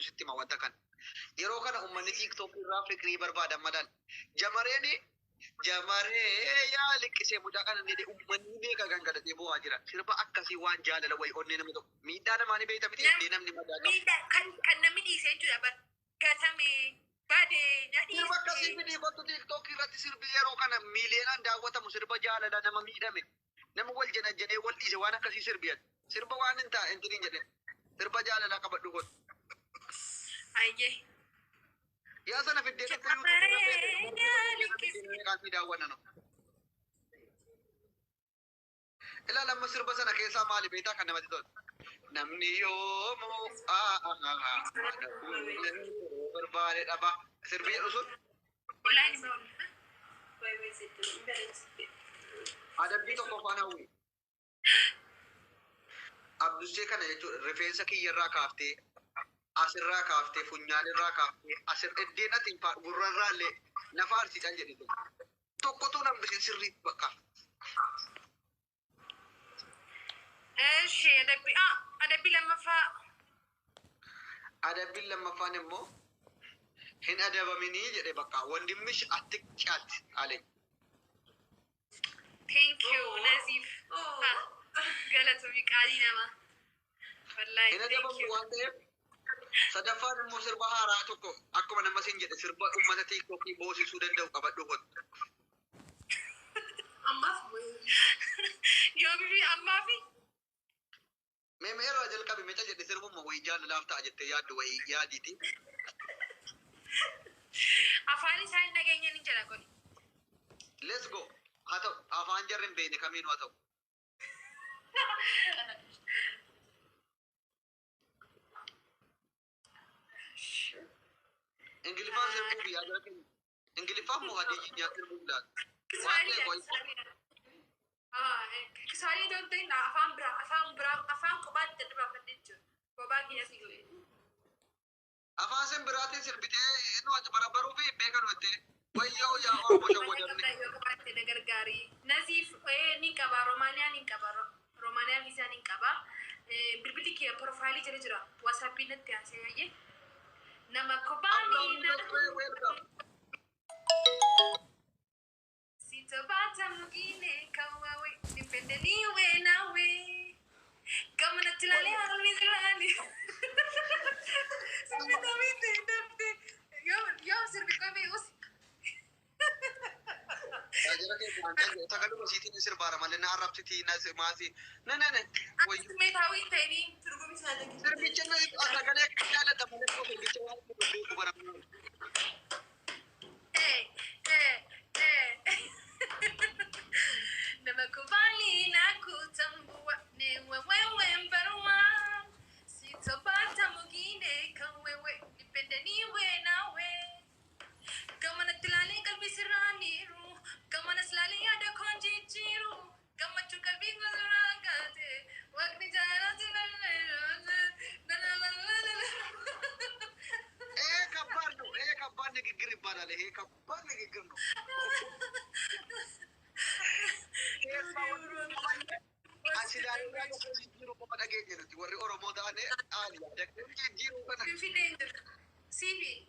sitti hima wanta kana. Yeroo kana uummanni TikTok irraa fikirii barbaada malaan. Jamareeni jamaree yaa liqqisee mucaa kana inni uummanni meeqa gangalatee boo'aa jira. Sirba akkasii waan jaalala wayii onnee nama tokko miidhaa namaa ni beekta miti onnee namni madaa qaba. Miidhaa kan namni dhiise jechuudha bar gatame bade na Sirba akkasii dhiise. fidii kottu TikTok irratti sirbi yeroo kana miiliyoonaan daawwatamu sirba jaalala nama miidhame nama wal janajjanee wal dhiise waan akkasii sirbi sirba waan hin taa'e hin jedhe sirba jaalalaa qabadhu kottu. Ayyee. Yaa sana fiddee tokko Jamaree yaa liqqisee. YouTube daawwanna no. Ilaala amma sirba sana keessaa maali beektaa kan namatti tolu. Namni yoomuu barbaade dhaba. Sirbi jedhu sun Wallahi ni bahu. Adabbii tokko faana hawwi. Abdussee kana jechuudha rifeensa kiyyarraa kaaftee asirraa kaaftee funyaanirraa kaaftee asir iddeen ati gurrarraa illee nafa arsiisan jedhe tokkotu nambisin sirriitti bakka. Eshi adabbii adabbii lammaffaa. Adabbiin lammaffaan immoo hin adabaminii jedhe bakka wandimmish attiqqaat ale. Thank you Nazif. Galatoomii qaalii namaa. Wallahi Hin thank adabamu you. waan ta'eef sadaffaan immoo sirba haaraa tokko akkuma nama siin jedhe sirba uummata TikTokii boosisuu danda'u qabadhu kottu. Ammaaf Yoo bifi ammaa fi Mee mee irraa jalqabi meeqa jedhe sirbuma wayii jaalalaaf ta'a jettee yaaddu wayii yaadiiti. Afaan isaa hin dhageenye ni jedha kuni. Let's go. Haa ta'u afaan jarri hin beekne kamiinuu haa ta'u. Ingiliffaan sirbuu biyyaa jira keenya. Ingiliffaan moo hadiyyinyaa sirbuu laata? Waan ta'e qoy. Kiswahili don't think afaan biraa afaan biraa afaan kophaatti daddabaafadhee jira. Kophaa kiyyatti godhe. Afaan simbiraatiin sirbitee nu achi barabbaruu fi beekan jettee wayyoo yaa Oromoo shawwadamne. Yoo kophaatti na gargaari. Naziif ni qaba Roomaaniyaa ni qaba Roomaaniyaa viizaa ni qaba. Bilbilli kiyya profaayilii jala jira. WhatsAppii natti haasa'e hayyee. Nama kophaanii na. Welcome. Sitopata mwingine kama wewe, nipende niwe nawe. Kama natilale harmizilani. Sirbi dafte. Yo yo sirbi kobe us. Tajaajila keessa sagaluma siitiin sirbaara malee na arrabsitii na maasii na na na wayyoo. ስሜታዊ ተይኒ ትርጉም isaa dhaggeeffatu. Sirbicha na sagalee akka jaalata malee sirbicha waan beeku bara. Eh eh eh. Nimekubali na kutambua ni wewe mbarua. Sitopata mwingine kama wewe, nipende niwe nawe. Kama natilali kalbi siraniru, kama nasilali ada konji chiru, kama chukalbi ngazurangate, wakni jara tinalala. ይሄ ከባድ ነው። ይሄ ከባድ ንግግር ይባላል። ይሄ ከባድ ንግግር ነው። Warri Oromoo ta'an jijjiiruu kana. Finfinnee hin jiru. Siifi.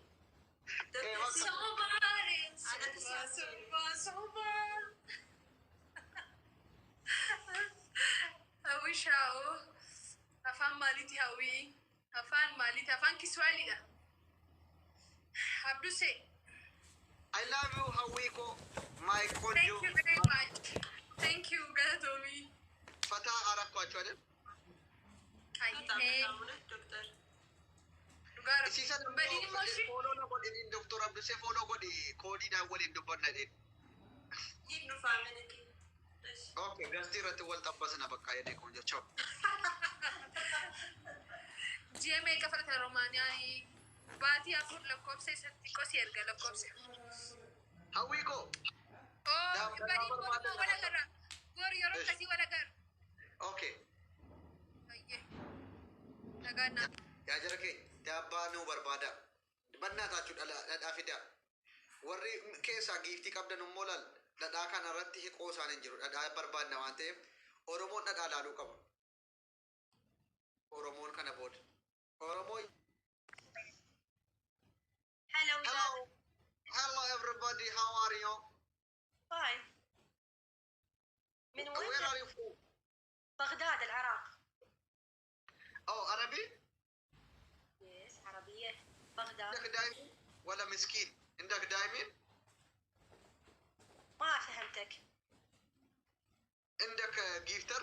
Sobaare, soba, soba, soba. Hawwi shaa'oo. Afaan maaliiti hawwii? Afaan maaliiti? Afaan Kiswaahiliidha. Abduse, I love you Hawwii koo my thank ቆንጆ you very much. Thank you, Galatoomi. ፈታ አረኳቸው አይደል? Hayyee. ዶክተር Dhugaara. Isiisan Badiin immoo ishee. Follow na godhi Doktor Abdusee follow godhi koodiidhaan waliin dubbanna jedheen. ni dhufaa mana kee. Okay, gastii irratti wal xabbasna bakka jedhee kun jecha. Ji'a meeqa fudhata Roomaaniyaan? Baatii 4 lakkoofsa isatti qosi erga lakkoofsa. Hawwii koo Oh, badiin boru wal agarra. Boru yeroo akkasii wal agarra. Okay. Hayyee. Nagaan naa. Yaa jara kee daabbaa nuu barbaada. Bannaa taachuu dhadhaa fidaa. Warri keessaa giiftii qabdan immoo laal dhadhaa kana irratti hiqoo isaan hin jiru. Dhadhaa barbaadna waan ta'eef Oromoon dhadhaa laaluu qaba. Oromoon kana booda. Oromoo Everybody, how are you? Fine. من وين؟ Where are you from? بغداد العراق. Oh, عربي؟ Yes, عربية بغداد. عندك diamond ولا مسكين؟ عندك diamond؟ ما فهمتك. عندك gifter؟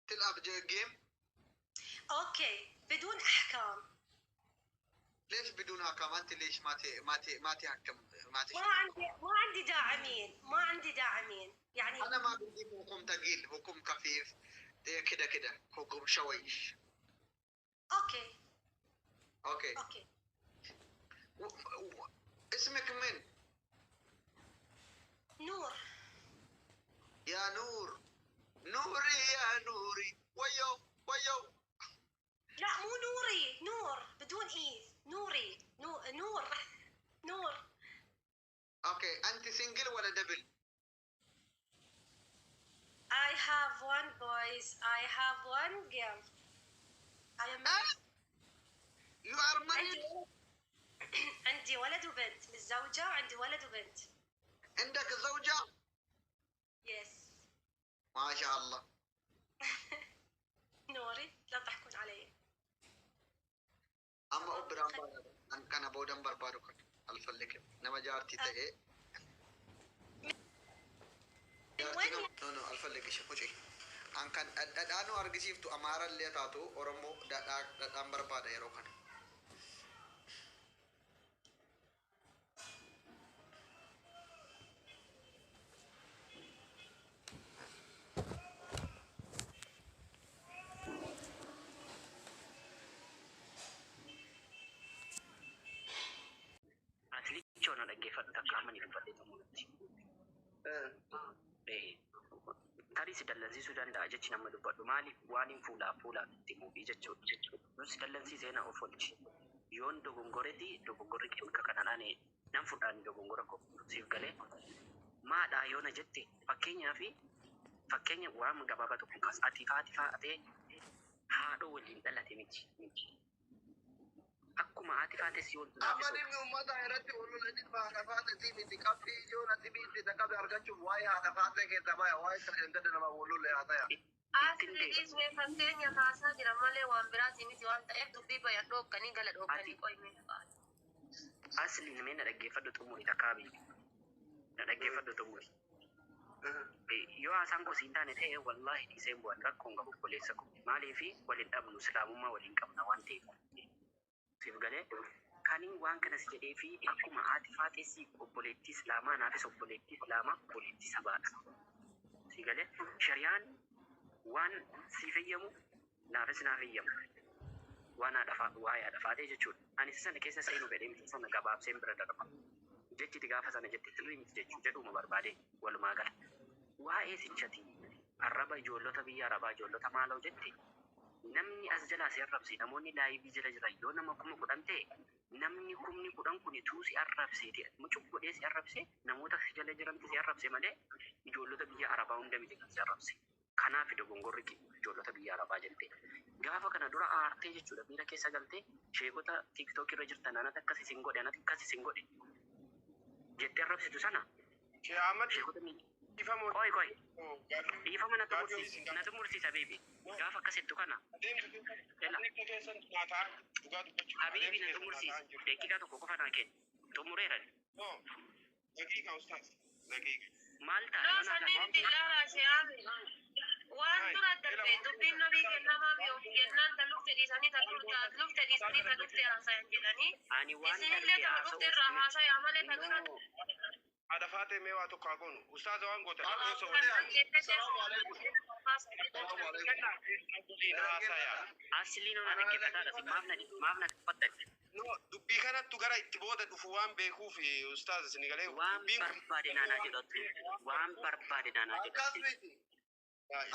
تلعب game؟ Okay، بدون احكام. ليش بدون احكام؟ انت ليش ما تحكم ما ما عندي، ما عندي داعمين، ما عندي داعمين يعني. انا ما بدي حكم ثقيل، حكم خفيف كده كده، حكم شويش. Okay. Okay. Okay. اسمك من؟ نور. يا نور، نوري يا نوري، ويو ويو. لا مو نوري، نور بدون اي، نوري، نور نور. Okay، انت single ولا double؟ I have one boys, I have one girl. I am married. You are married? عندي ولد وبنت، متزوجة وعندي ولد وبنت. عندك زوجة؟ Yes. ما شاء الله. نوري، لا تضحكون علي. أما أبرام أن كان بودم بربارو كان الفلك نما جارتي تهي. No no الفلك شيء شيء. أن كان أدانو أرجسيف تو أمارة اللي تاتو أورمو دا دا أمبر بعد يروكان. Aslichoona dhaggeeffadhu takka amma ni dubbadhe xumuratti. Tarii si dallansiisuu danda'a jechi nama dubbadhu maaliif waan hin fuulaa fuulaan itti muufii jechuudha. Nus dallansiisee na of oolchi. Yoon dogongoreti dogongorri kee bakka kanaan ani nan fudhaan dogongora koo siif galee maadhaa yoona jette fakkeenyaa fi fakkeenya waan gabaabaa tokko kaas ati faati faatee haadhoo waliin dhalate miti. Akkuma haati faate si ooltu naafis Amma dhimmi uummata irratti wal lolanii haadha faateetii miti qabxii ijoo natti biitti dhaqqabe argachuuf waa'ee haadha faatee keessaa baya waa'ee kana hin gadda namaa wal lolle haa ta'an. Ittiin Asli dhiisnee fakkeenya kaasaa jira malee waan biraatii miti waan ta'eef dubbii bayan dhookkanii gala dhookkanii qoyme. Asli namee na dhaggeeffadhu xumuri takkaa beeku. Na dhaggeeffadhu xumuri. Yoo haasaan koo siin taane ta'e wallaahi dhiiseen bu'an rakkoon qabu obboleessa koo. Maaliifi waliin dhabnu islaamummaa waliin qabna waan ta'eef. Siif galee kaniin waan kanas jedhee fi akkuma haati faateessi obboleettii islaamaa naafis obboleettii islaamaa obboleettii sabaadha. Si galee shariyaan waan siif eeyyamu naafis naaf eeyyamu. Waan waa'ee haadha faatee jechuudha. Ani sana keessa seenuu fedhee miti sana gabaabseen bira darba. Jechi gaafa sana jette sirrii miti jechuu jedhuma barbaade walumaa gala. Waa'ee sichati arraba ijoollota biyya arabaa ijoollota maaloo jette namni as jalaa si arrabse namoonni laayivii jala jiran yoo nama 10,000 ta'e namni 10,000 kun tuu si arrabseeti mucuk godhee si arrabse namoota si jala jirantu si arrabse malee ijoollota biyya arabaa hunda miti kan si arrabse. Kanaaf dogongorri ijoollota biyya arabaa jette. Gaafa kana dura aartee jechuudha miira keessa galtee sheekota tiiktookii irra jirtan anatti akkas isin godhe anatti akkas isin godhe jettee arrabsitu sana. Sheekota Koi koi. Dhiifama natti mursiisa beebi. Gaafa akkasittu kana. Habiibi natti mursiisa. Daqiiqaa tokko qofa naa kenni. Xumureera. Maal ta'a? Noo sanniin xiyyaara she'aami. Waan dura darbe dubbiin nabii kennamaa fi of kennaan ta lufte dhiisanii ta lufte dhiisanii ta lufte haasayan jedhanii. Ani waan Isinillee darbe ta lufte irraa haasaya malee ta dura. Haadha faatee mee waa tokko haa goonu. Ustaaza waan gootan lakkoofsa waliin haasaya. Asliin ona dhaggeeffataadha. Maaf na tuffattan? No, dubbii kanattu gara itti booda dhufu waan beekuuf ustaaza isin galee Waan barbaade naanaa jedhatu. Waan barbaade naanaa Akkas jedhatu. miti.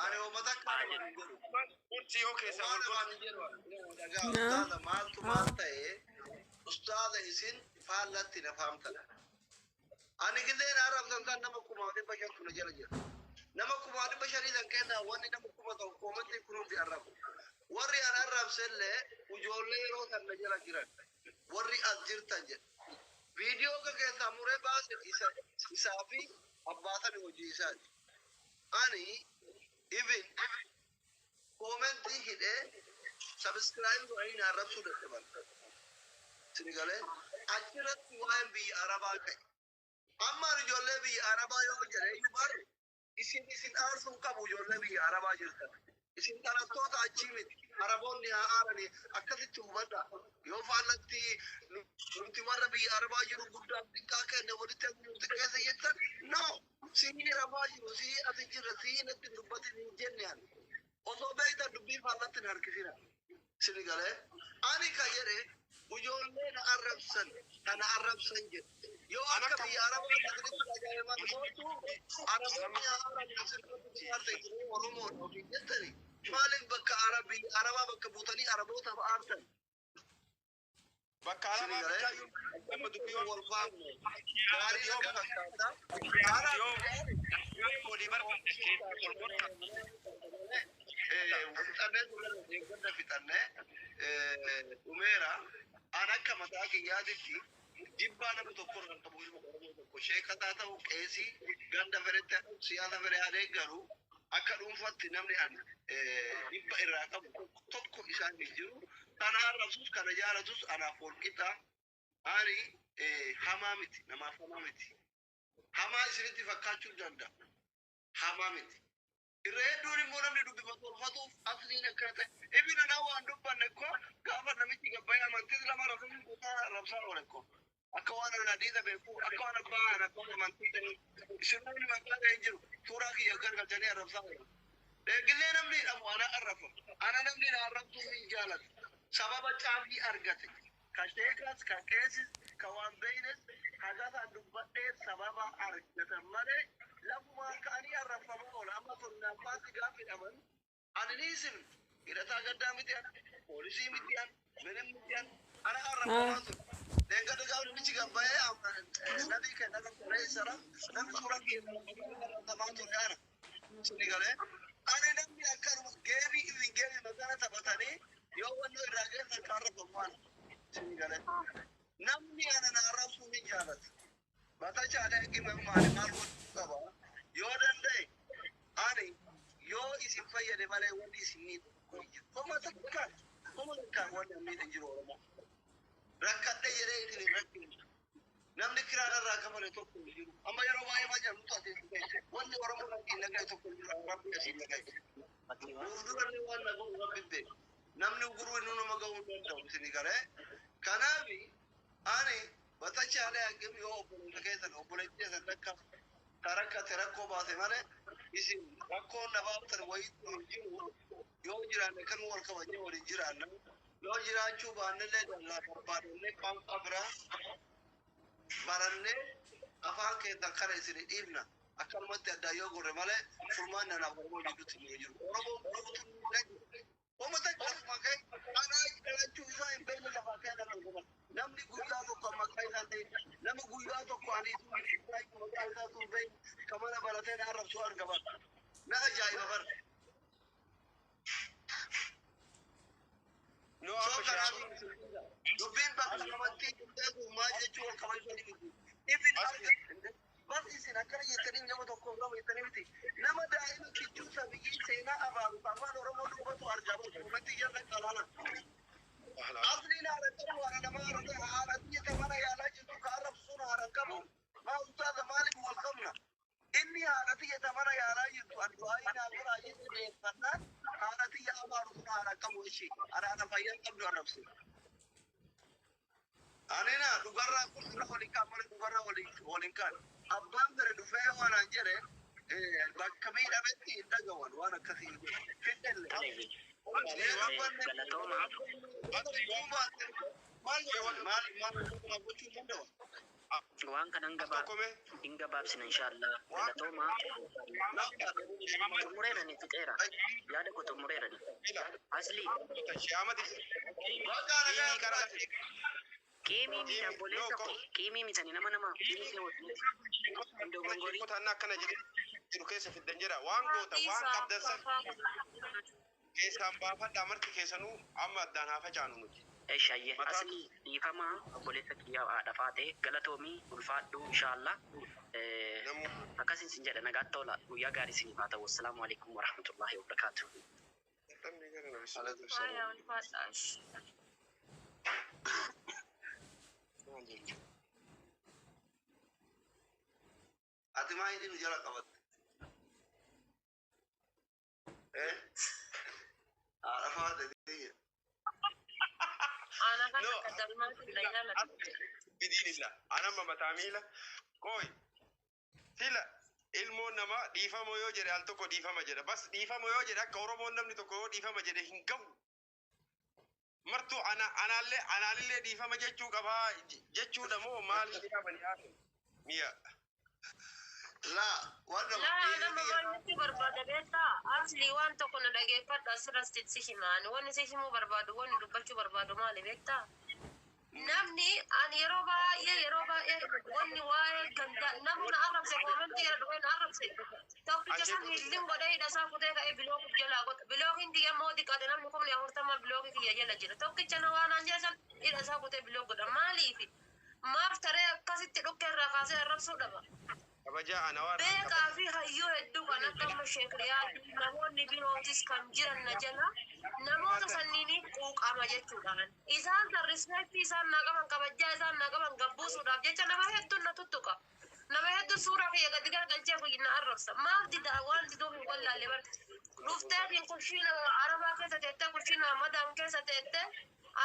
Ani uummata kana hin jedhu. Gorsi yoo keessaa wal Waan gorsi. afaan hin jedhu. Dhagaa ustaaza maaltu maal ta'e ustaaza isin faallatti na faamtan. Ani giseen arrabsan kan nama 5,500 na jala jira. Nama 5,500 san keessaa wanni nama 1,000 koomantii kun hundi arrabu. Warri an arrabsellee ijoollee yeroo san na jala jiran. Warri as jirtan jedhe. Viidiyoo ka keessaa muree baase isa isaa fi abbaatani hojii isaati. Ani even koomentii hidhee subscribe godhanii na arrabsuu dadhaban. Sini galee achirratti waa'een biyya Arabaa ka'e. Amma ani ijoollee biyya Arabaa yoo jedhe iyyuu barre isin aarsuu qabu ijoollee biyya Arabaa jirtan. Isin dhalattoota achii miti. Araboonni haa aaranii akkasitti hubadha. Yoo faallatti nuti warra biyya Arabaa jiru guddaa xiqqaa kenne walitti nuti keessa jettan, no, sii Arabaa jiru sii ati jirra sii natti hin dubbatin hin jenne ani. Osoo beektan dubbii faallatti hin harkisina. Sini galee ani ka jedhe ijoollee na arrabsan kana arrabsan jedhe. Yoo akka biyya Arabaa isinitti dhagahaman gootu Araboonni haa aaran asirratti aarte jiru Oromoodha ofiin jettani. Maaliif bakka Arabii Arabaa bakka buutanii Araboota aartan? Bakka Sini Arabaa galee bichaa iyyuu amma dubbii wal faamne gaarii yoo natti fakkaata. Yoo walii barbaadde keessa ol gorta. Fixannee turre, eeggadda fixannee dhumeera. An akka mataa kiyyaatitti jibbaa nama tokko irraa qabu ilma Oromoo tokko sheekataa ta'u qeesii ganda fedhetti haa ta'u siyaasa fedhe haa deeggaru akka dhuunfatti namni an jibba irraa qabu tokko isaan hin jiru. Kana arrabsus kana jaalatus anaaf wal qixa. Ani hamaa miti, namaaf hamaa miti. Hamaa isinitti fakkaachuu danda'a. Hamaa miti. Irra hedduun immoo namni dubbifatu tolfatuuf asliin akkana ta'e. Ibina na waan dubbanne ko gaafa namichi gabbayee amantii lama rabsuun kutaa rabsaa oole ko. Akka waan ani hadiisa beeku, akka waan abbaa ana abbaan amantii ta'e. Isin namni maqaa ta'e hin jiru. Suuraa kiyya gargalchanii arrabsaa oolan. Gisee namni hidhamu ana arrafa. Ana namni na arrabsuu hin jaalatu. Sababa caafii argate. Ka sheekas, ka qeesis, ka waan beeynes, hagasaan dubbadhee sababa argatan malee lafumaan ka'anii arrabfamaa oola. Amma tun gaafa hidhaman ani ni isin hidhataa gaddaa miti an, poolisii miti an, minim miti an, ana arrabfamaa ture. Deengada gaafa namichi gabbayee nabii kenna kan sara namni suura kiyya arrabsamaa ture ana. Sini galee ani namni akkanuma geemii isin geemii magana taphatanii yoo wanno irraa geessan kan arrabfamu ana. Sini galee namni ana na arrabsuu hin jaalatu. Batachaadha eegime maali maal gochuu qaba? Yoo danda'e ani yoo isin fayyade malee wanni isin miidhu tokko hin jiru. Homa takkaan homa takkaan wanni miidhu hin jiru Oromoo. Rakkadhe jedhee isin hin rakkine. Namni kiraan irraa kafale tokko hin jiru. Amma yeroo baay'ee maal jedhamu ati wanni Oromoo rakkiin nagaye tokko hin jiru. Rabbi asiin nagaye. Nuuf durallee waan naga'u Rabbi beeku. Namni guruu inni nama ga'uu hin danda'u isin galee. Kanaafi ani batachaalee hangam yoo obboleessa keessan obboleettii keessan takka ta rakkate rakkoo baase malee isin rakkoon na baaftan wayiitu hin jiru. Yoo jiraanne kan wal kabajnee waliin jiraanna. Yoo jiraachuu baannellee dallaa barbaadannee qaamqaa biraa barannee afaan keessan kana isin dhiibna. Akkanumatti addaan yoo gorre malee furmaanni anaaf Oromoo jidduutti hin jiru. Oromoon guutuun na jiru. Oma takka asuma ka'e anaa dhalachuu isaa hin beekne lafaa ka'e nama argama. Namni guyyaa tokko maqaa isaa ta'e nama guyyaa tokko ani maqaa isaa sun beekne ka mana baratee na arrabsuu argama. Na ajaa'iba bara. No So amma kanaaf shaamaa. dubbiin bakka amantii qixxeessuuf maal jechuu wal kabajuu miti. Ifin arga bas isin akkana jettanii nama tokko lama jettanii miti. Nama daa'ima kichuu sabiyyii seenaa abaaru afaan Oromoo dubbatu argama. Amantii jala qalaala. Asliin haadha qabu haadha namaa haadha haadha biyya mana yaalaa jirtu ka arrabsuun haadha qabu. Maa ustaaza maaliif wal qabna? Inni haadha tiyya mana yaalaa jirtu ani du'aa naa godhaa jette deeffannaan haadha tiyya abaaru sun haadha qabu ishee haadha fayyaa qabdu arrabse. Ani na dhugarraa qulqulla waliin kaan malee dhugarraa waliin kaan. Abbaan bere dhufee waan an jedhe bakka miidhametti hin dhagawan waan akkasii hin jedhe. Fidhelle. Galatooma. Maal maal maal gochuu hin danda'u. Waan kanan As tokko mee hin gabaabsina inshaallah. Galatooma. Xumureerani fixeera. Yaada koo xumureerani. Asli Shaamati Bakka karaa qiimii miti obboleessa koo qiimii mitani nama nama qiimii kee wajjin hin dogongorii. Qotaan akkana jedhee jiru keessa fiddan jedha waan goota waan qabdan san keessaan baafadhaa marti keessanuu amma addaan haa facaanu nuti. Eshi Mataa asli dhiifama obboleessa kiyyaa haadha faatee galatoomii ulfaadhu inshaallah. Namuu Akkasin sin jedha, nagaatti tola, guyyaa gaarii isiniif haa ta'u. Assalaamu alaikum warahmatullahi wabarakaatuh. Namni gara na bishaan. Alaikum Faaya salaam. ulfaadhaash. Maal jechuudha? Ati maa hidhi nu jala qabatte? Eh? Haadha faate tiyya. Ana kan No, akka dammaatti na jaalatu. bidiinilla. Anamma mataa miila. Kooy. Sila ilmoon namaa dhiifama yoo jedhe al tokko dhiifama jedha. Bas, dhiifama yoo jedhe, akka Oromoon namni tokko yoo dhiifama jedhe hin gahu. Martuu ana anaallee anaalillee dhiifama jechuu qabaa jechuudha moo maal jedhamani haasa'u? Mi'a. Laa, waan Laa, nama baay'eetti barbaada beektaa? Asli waan tokko na dhageeffadhu, asirratti si himaan. Wanni si himuu barbaadu, wanni dubbachuu barbaadu maali beektaa? Namni ani yeroo baay'ee wanni waa'ee ganda namni na arrabse, comment jala dhufee na arrabse. Tokkicha san hillin godhee hidha isaa kutee ka'ee block jalaa godha. Blockiin kiyya immoo xiqqaate namni 40,000 block kiyya jala jira. Tokkicha na waan aan jala san hidha isaa kutee block godha. Maaliifi? Maaf taree akkasitti dhukkee irraa kaasee arrabsuu dhaba? Kabajaa ana waan Beekaa fi hayyuu hedduu kan akka amma Sheekriyaa, namoonni birootis kan jiran na jala, namoota sanniiniif quuqama jechuudhaan. Isaan kan respect isaan naa qaban, kabajaa isaan naa qaban gabbuusuudhaaf jecha nama hedduun na tuttuqa. Nama hedduu suuraa kiyya gadi garagalchee kuyya na arrabsa. Maaf dida? Waan diduuf hin wallaalle bar. Dhufteetiin kushiina arabaa keessa teettee, kushiina madaan keessa teettee,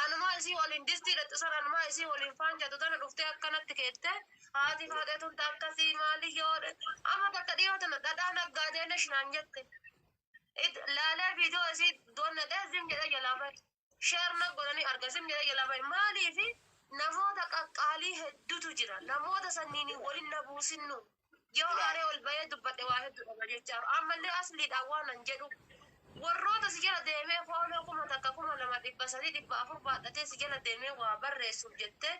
anumaa isii waliin distii dhaqxu san, anumaa isii waliin faanjatu tana dhuftee akkanatti keette, haati faadhee tun akkasii maali yoo amma takka dhiyoo tana dhadhaa naggaadee nashinaan jette. Laalee viidiyoo isii doonnadhee zim jedhee jalaa bahe. Share na godhanii arga, zim jedhee jalaa bahe. Maaliifi? Namoota qaqqaalii hedduutu jira. Namoota sanniin waliin na buusinnu. Yoo aaree ol bahee dubbadhe waa hedduu dhaba jechaaf. Ammallee asliidhaan waan an jedhu, warroota si jala deemee follow 1000, 2000, 300, 400 baadhatee si jala deemee waa barreessuuf jettee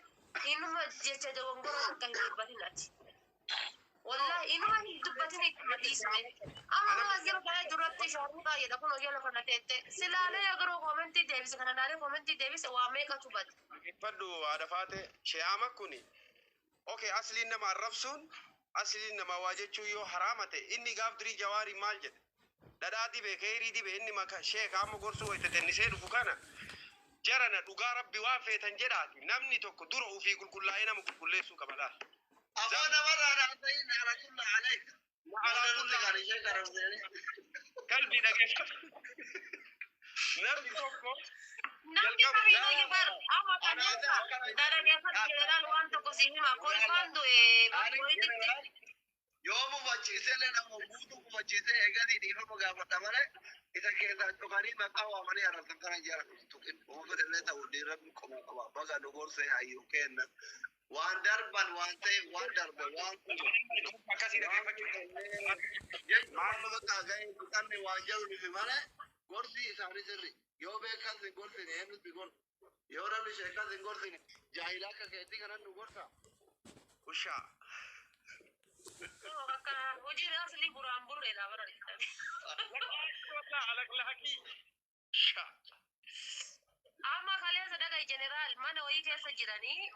inuma jecha dogongora takka hin dubbatin ati. Wallahi inuma hin dubbatin, ittuma dhiisne. Amma nama as jala taa'ee duratti shaarmuxaa jedha kun jala kana teette. Silaalee garuu comment deebise kana laalee comment deebise waa meeqatu bade. Dhaggeeffadhu haadha faate, she'aama kuni. Okay, asliin nama arrabsuun, asliin nama waa jechuun yoo haraama ta'e, inni gaaf durii Jawaarii maal jedhe? Dhadhaa dibe, keerii dibe, inni maka sheeka amma gorsuu wayita tennisee dhufu kana. Jarana, dhugaa rabbi waan feetan jedhaati. Namni tokko dura ofii qulqullaa'ee nama qulqulleessuu qaba laal. Afaan namarraa naasa'iin alatulla aleeka. Alaa Nuti kan ishee karamseeni. Qalbii dhageeffatu. Namni tokko Namni jalqaba kamiyyuu bar amma kaleessa dalageeffatu jeneraal waan tokko si hima kolfaan du'e bakka wayititti. Yoo mufachiisee nama guutuu mufachiisee eegatii dhiifama gaafadha malee, isa keessaa cokanii maqaa waamanii arrabsan kana jara tuqin. Uma fedhallee ta'u dhiirri qoma qaba. Baga nu gorsee hayyuu kenna. Waan darban waan ta'e, waan darbe, waan kuma. Akkasii dhaggeeffachuu. Jechuun amma bakka gahee fixanne waan jedhu malee, gorsi isaanii sirri. Yoo beekas hin gorsine, eenyutti gorsa? Yoo namni sheekas hin gorsine, jaahilaa akka keetii kanan nu gorsa. Ushaa. Akka hojiin asli buraan burreedha bara. Alaqlaaqii. Shaa. Amma kaleessa dhaga jeneraal mana wayii keessa jiranii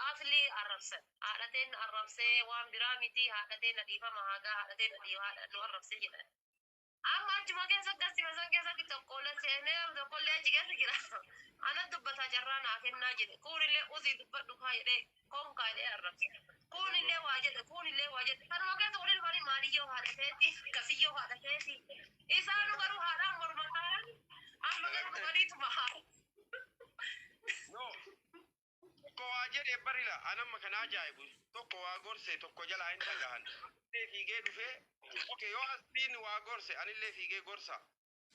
asli arrabsan. Haadhateen arrabsee waan biraa miti, haadhateen na dhiifama hagaa haadhateen na dhiifama nu arrabsee jedhan. Amma achuma keessa gassi san keessatti tokkollee seenee tokkollee achi keessa jira. Ana dubbataa carraa naa kennaa jedhe. Kuunillee usii dubbadhu kaa jedhee konkaa jedhee arrabse. Kuunillee waa jedhe, kuunillee waa jedhe. Kanuma keessa waliin dhufanii maaliyyoo haadhateeti kasiyyoo haadhateeti. Isaanu garuu haadhaan mormataan amma garuu dhufaniituma haadha. No. Tokko waa jedhe barila anamma kana ajaa'ibu, tokko waa gorse, tokko jalaa hin dhagahan. Anillee fiigee dhufee, okay, yoo asliin waa gorse anillee fiigee gorsa.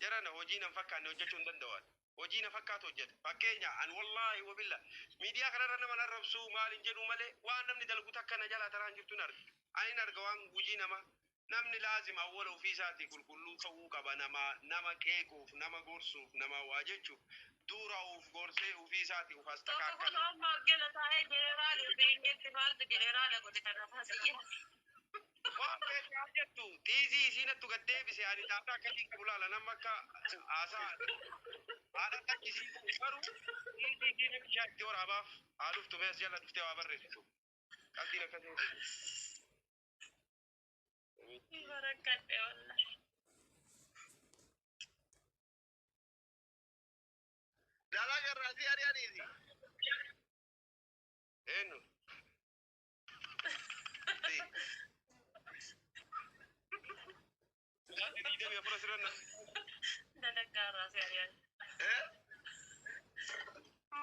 Jarana, hojii nan fakkaanne hojjechuu hin danda'an. Hojii na fakkaatu hojjeta. Fakkeenya an wallaahi wabilla miidiyaa kanarra nama arrabsuu maal hin jedhu malee, waan namni dalagu takka na jalaa taraan jirtu hin arga. Ani hin arga waan hojii nama. Namni laazima awwala ofii isaatii qulqulluu ta'uu qaba, nama qeequuf, nama gorsuuf, nama waa jechuuf dura of gorsee ofii isaatii of Tokko kun astakaakala. amma jala taa'ee jeneraali ofiin jetti maaltu jeneraala godhe kana taasise. Waan feete haa jettu, xiizii isiinattu gad deebise. Ani xaaxaa akkasii qabu laala, nama akka haasaa haadha takkisii garuu xiizii isiin bishaan itti waraabaaf haa dhuftu, mee as jala dhuftee waa barreessitu. Qalbiin akkasii. Barakadhe wallahi. Dalaga irraa si ari'aniiti. Eenyu? Si. Sa'aatii 24 asirra na. Dalagaa irraa si ari'an. Eh?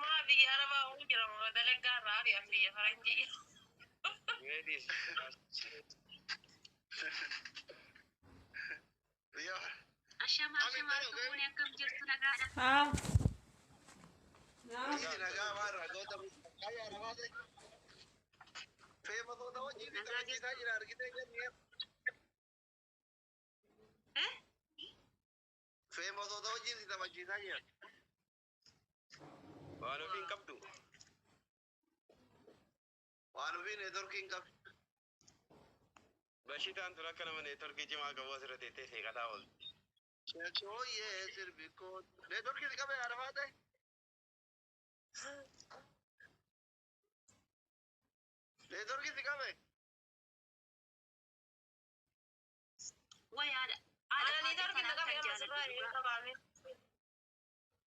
Maa biyya arabaa hoo jira moo dalagaa irraa ari'an biyya faranjii. Meedis. Biyya. Ashama ashama, harka akkam jirtu, nagaadha? Haa. Naa. Biyyi nagaa waan ragoota qayyaa namaate. Feematoota wajjin taphachiisaa jira argitee jennee. Eh? Feematoota wajjin taphachiisaa jira. Waan ofii hin qabdu. Waan ofii neetworkii hin qabdu. Bashitaan tun akka nama neetworkii cimaa qabu asirra teettee seeqataa oolti. Ooyyee sirbi koo. Neetworkii si qabee arafaate? Neetworkii si qabee? Way haadha Ana haadha ni faatee darbi kana na qabe akkan amma jaaladhu sirraa hin dhugaa. qabaame.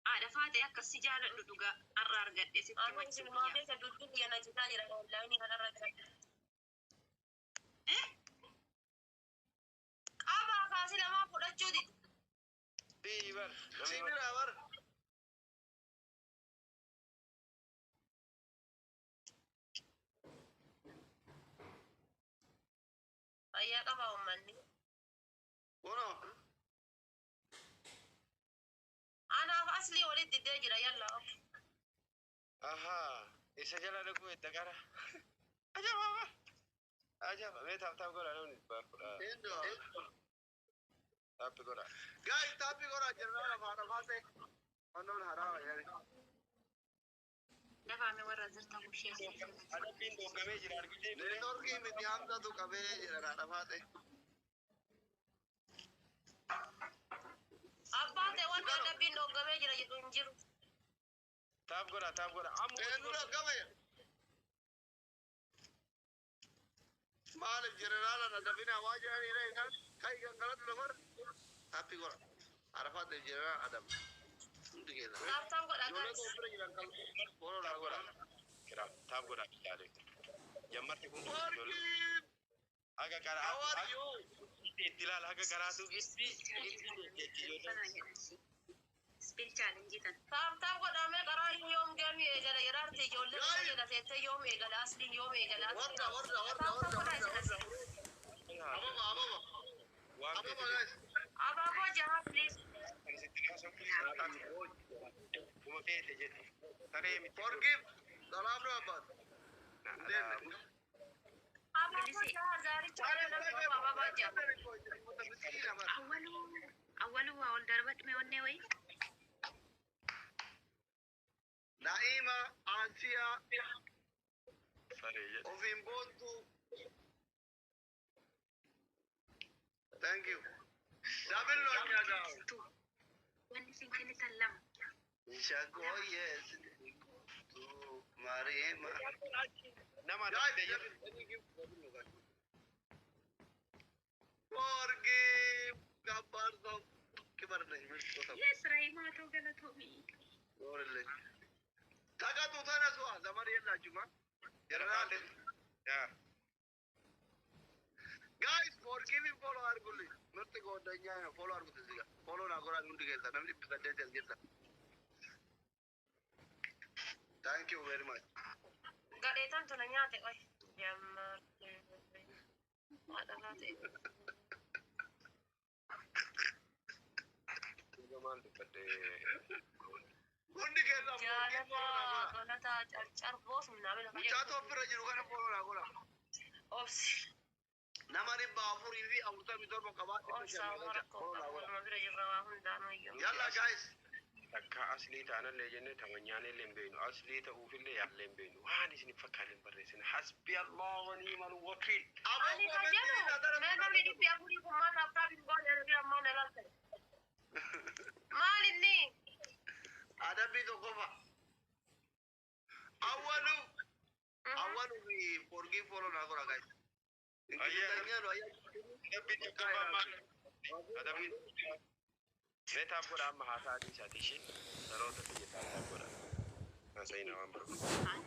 Haadha faatee akkas si jaaladhu dhugaa har'a argadhe sitti Ani machuu isin maa biyya. keessa duddu biyya na citaa jira wallahi kanarra jira. Eh? Qabaa kaasii lamaa fudhachuu didi. Bii bar. Si bira bar. Fayyaa qabaa uummanni. Kunoo. Anaaf aslii walitti diddee jira yalla. Ahaa. Isa jala dhaquu edda gara. Ajaba bar. Ajaba. Mee tap tap godhaa, namni 400. Eenyu? Tap godhaa. Guys, tap godhaa jirra afaan afaate. Onnoon haraama jedhani. Lafaame warra jirtan kushee. Adabbiin dhooggamee jira argitee. Neetworkii miti, hamzatu qabee jira haadha. Abbaan ta'e wanti adabbiin dhooggamee jira jedhu hin jiru. Tap godhaa, tap godhaa. Amma Eenyu dhaggame? Maaliif jeneraalaan adabina waa jedhanii isaan kai gangalatu lafarra. Tap godha. Arafaate jeneraal adam. Hundi keessa. Tap tap godhaa Ijoollee guys. koo bira jiran kan follow Tap naa godha. godhaa. Kiraam tap godhaa bilaalee. Jammarti kun ijoollee. Forgive. Haga karaa. How are you? Itti ilaala haga karaatu itti itti ijoollee. Spin challenge tan. Tap tap godhamee karaa yoom geemii eegala jedhaarti ijoollee isa jala teettee yoom eegala asliin yoom eegala. Warra warra warra Tap tap warra godhaa warra isin as. warra. Ababa ababa. Waan Ababa feete. guys. Abaaboo jaha please. Kan sitti haasa'u kuma feete jedhe. Saree miti. Forgive. Salaam nu abbaat. Deemne. Abaaboo jaha zaaricha abaaboo jaha. Awwalu awwalu waa ol darbadhu onnee wayii. Naima Asiya Saree jedhe. ofiin boontu. Thank you. Double no nyaagaw. Wanni isin kennitan lama. Shagoye tu Marima. Nama Guys, adabde jedhe. double, Forgive. Gabbaan sau kibar ነኝ ምርጥ ሰው። Yes, Raahimaa ta'uu galatoomii. ኖርልኝ ተቀጡ ተነሱ። ዘመድ የላችሁማ። ጀነራል Yaa. Guys, forgiving follow አድርጉልኝ። ምርጥ ጓደኛ ነው። Follow አድርጉት። እዚህ ጋር follow ናጎራ hundi keessa namni 800 as jirta. Thank you very much. Gadheetan tuna nyaate qoy. Jammarte. Haadha taate. Maal dubbadde? Hundi keessa forgive follow Jaalala nagoora. galataa carcarboof minaamin Mucaa bira jiru kana follow nagoora. Obsi. Nama 447 qabaa. Obsa rakkoo Follow nagoora. qabu bira jirra waa hundaanuu iyyuu. Yalla guys. Takka aslii taanallee jenne tamanyaanillee hin beeknu. Aslii ta'uufillee yaallee hin beeknu. Waan isin fakkaatan hin barreessine. Hasbi Allah wa ni'mal wakiil. Ani ka jedhu mee namni 400 kun maal tap tap hin goone ana bira ammaa na laaltan. Maal inni? Adabbii tokkoffaa. Awwalu awwalu fi forgii follow naa godha guys. Ingilizanya nu ayyaa. Adabbii tokkoffaa maal? Adabbii tokkoffaa. Mee tap godha amma haasaa adiisaati ishee. Dhaloota biyya tap godha. Haasa'ina waan barbaadu.